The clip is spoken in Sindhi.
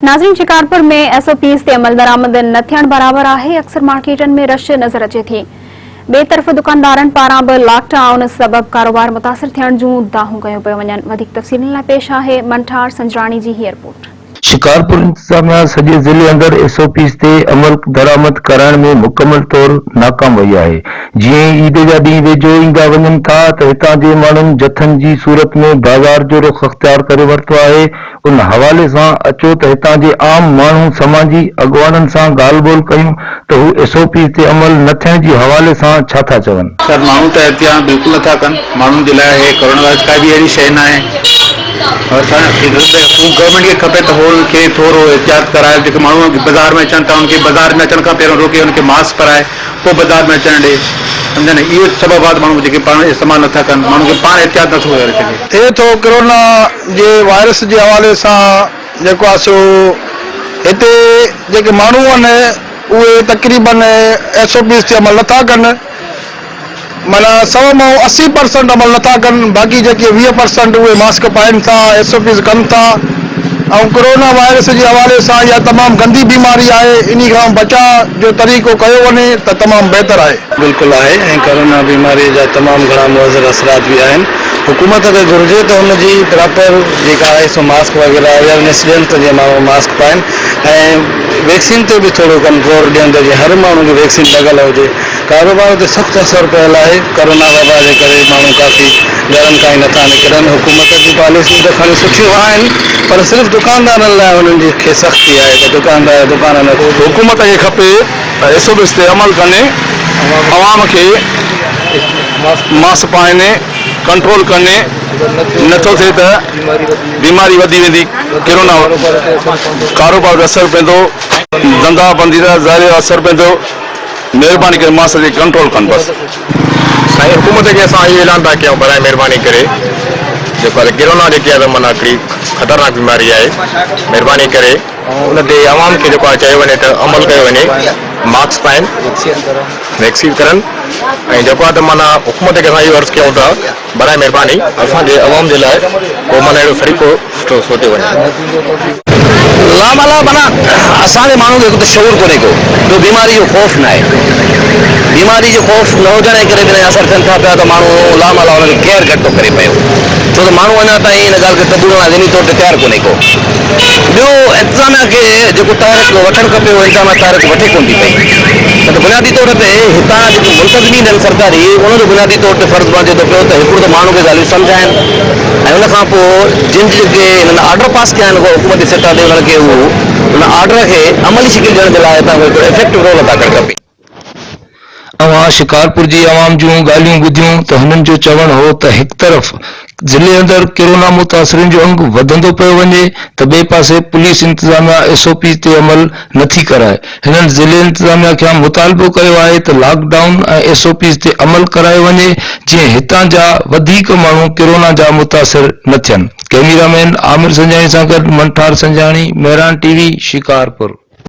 ناظرين شڪارپور ۾ ايس او پيز تي عملدرآمد نه ٿيڻ برابر آهي، اڪثر مارڪيٽن ۾ رش نظر اچي ٿي، ٻئي طرف دڪاندارن پاران به لاڪ ڊائون سبب ڪاروبار متاثر ٿيڻ جون دانهون ڪيون پيون وڃن، وڌيڪ تفصيلن لاء پيش آهي منٺار سنجراڻي جي هي رپورٽ. شڪارپور انتظاميا سڄي ضلعي اندر ايس او پيز تي عمل درآمد ڪرائڻ ۾ مڪمل طور ناڪام وئي آهي، جيئن ئي عيد جا ڏينهن ويجهو ايندا وڃن ٿا ته هتان جي ماڻهن جٿن جي صورت ۾ بازار جو رخ اختيار ڪري ورتو آهي، ان حوالي سان اچو ته هتان جي عام ماڻهو سماجي اڳواڻن سان ڳالهه ٻولهه ڪيون ته هو ايس او پيز تي عمل نه ٿيڻ جي حوالي سان ڇا ٿا چون. سر ماڻهو ته احتياط بلڪل نٿا ڪن ماڻهن جي لاء هي ڪورونا وائرس ڪا به اهڙي شيء ناهي گورنمينٽ کي کپي ته هو ان کي ٿورو احتياط ڪرائي جيڪي ماڻهو بازار ۾ اچن ٿا ان کي بازار ۾ اچڻ کان پهريون روڪي ان کي ماسڪ پرائي پوء بازار ۾ اچڻ ڏي سمجهيا نه اهو سبب آهي ته ماڻهو جيڪي پاڻ استعمال نٿا ڪن ماڻهن کي پاڻ احتياط نٿو ڪري سگهي. ٿئي ٿو ڪرونا جي وائرس جي حوالي سان جيڪو آهي سو هتي جيڪي ماڻهو آهن اهي تقريبن ايس او پيز تي عمل نٿا ڪن معنيٰ سو مان 80 پرسنٽ عمل نٿا ڪن باقي جيڪي 20 پرسنٽ اهي ماسڪ پائن ٿا ايس او پيز ڪن ٿا ۽ ڪرونا وائرس جي حوالي سان اها تمام گندي بيماري آهي انهي کان بچاء جو طريقو ڪيو وڃي ته تمام بهتر آهي. بلڪل آهي ۽ ڪرونا بيماري جا تمام گهڻا مضر اثرات به آهن حڪومت کي گهرجي ته ان جي پراپر جيڪا آهي سو ماسڪ وغيره اويئرنيس ڏين ته جيئن ماڻهو ماسڪ پائن ۽ ويڪسين تي به ٿورو ڪن زور ڏين ته جيئن هر ماڻهو کي ويڪسين لڳل هجي ڪاروبار تي سخت اثر پيل آهي ڪرونا وبا جي ڪري ماڻهو ڪافي گهرن کان ئي نٿا نڪرن حڪومت جون پاليسيون ته کڻي سٺيون آهن پر صرف دڪاندارن لاء انهن جي کي سختي آهي ته دڪاندار دڪان نه حڪومت کي کپي ته ايس او پيز تي عمل ڪن، عوام کي ماسڪ پائن، ڪنٽرول ڪن، نه ٿو ٿئي ته بيماري وڌي ويندي، ڪرونا ڪاروبار تي اثر پوندو، ڌنڌا بندي تي ظاهري اثر پوندو، مهرباني ڪري ماسڪ تي ڪنٽرول ڪن بس. سائين حڪومت کي اسان اهو اعلان ٿا ڪيون برائي مهرباني ڪري جيڪو آهي ڪرونا جيڪي آهي معنيٰ هڪڙي خطرناڪ بيماري آهي مهرباني ڪري ان تي عوام کي جيڪو آهي چيو وڃي ته عمل ڪيو وڃي ماسڪ پائن ويڪسين ڪرن ۽ جيڪو آهي ته معنيٰ حڪومت کي اسان اهو عرض ڪيون ٿا برائي مهرباني اسان جي عوام جي لاء ڪو معنيٰ اهڙو طريقو سٺو سوچيو وڃي. لامالا معنيٰ اسان جي ماڻهن کي هڪ ته شعور ڪونهي ڪو ٻيو بيماري جو خوف ناهي بيماري جو خوف نه هجڻ جي ڪري به هن جا اثر ٿين ٿا پيا ته ماڻهو لامالا انهن کي ڪيئر گهٽ ٿو ڪري پيو ڇو ته ماڻهو اڃا تائين ان ڳالهه کي قبولڻ لاء ذهني طور تي تيار ڪونهي ڪو. ٻيو انتظاميا کي جيڪو تحرڪ وٺڻ کپي اهو انتظاميا تحرڪ وٺي ڪونه ٿي پئي نه ته بنيادي طور تي هتان جا جيڪي منتظمين آهن سرڪاري انهن جو بنيادي طور تي فرض بڻجي ٿو پيو ته هڪڙو ته ماڻهن کي ڳالهيون سمجهائن ۽ ان کان پوء جن جيڪي هنن آرڊر پاس ڪيا آهن حڪومتي سطح تي انهن کي اهو ان آرڊر کي عملي شڪل ڏيڻ جي لاء هتان کان هڪڙو افيڪٽو رول ادا ڪرڻ کپي. اوهان شڪارپور جي عوام جون ڳالهيون ٻڌيون ته هنن جو چوڻ هو ته هڪ طرف ضلعي اندر ڪرونا متاثرين جو انگ وڌندو پيو وڃي ته ٻئي پاسي پوليس انتظاميا ايس او پيز تي عمل نٿي ڪرائي هنن ضلعي انتظاميا کان مطالبو ڪيو آهي ته lock down ۽ S O Ps تي عمل ڪرايو وڃي جيئن هتان جا وڌيڪ ماڻهو ڪرونا جا متاثر نه ٿين ڪئميرا مين عامر سنجاڻي سان گڏ منٺار سنجاڻي مهراڻ ٽي وي شڪارپور.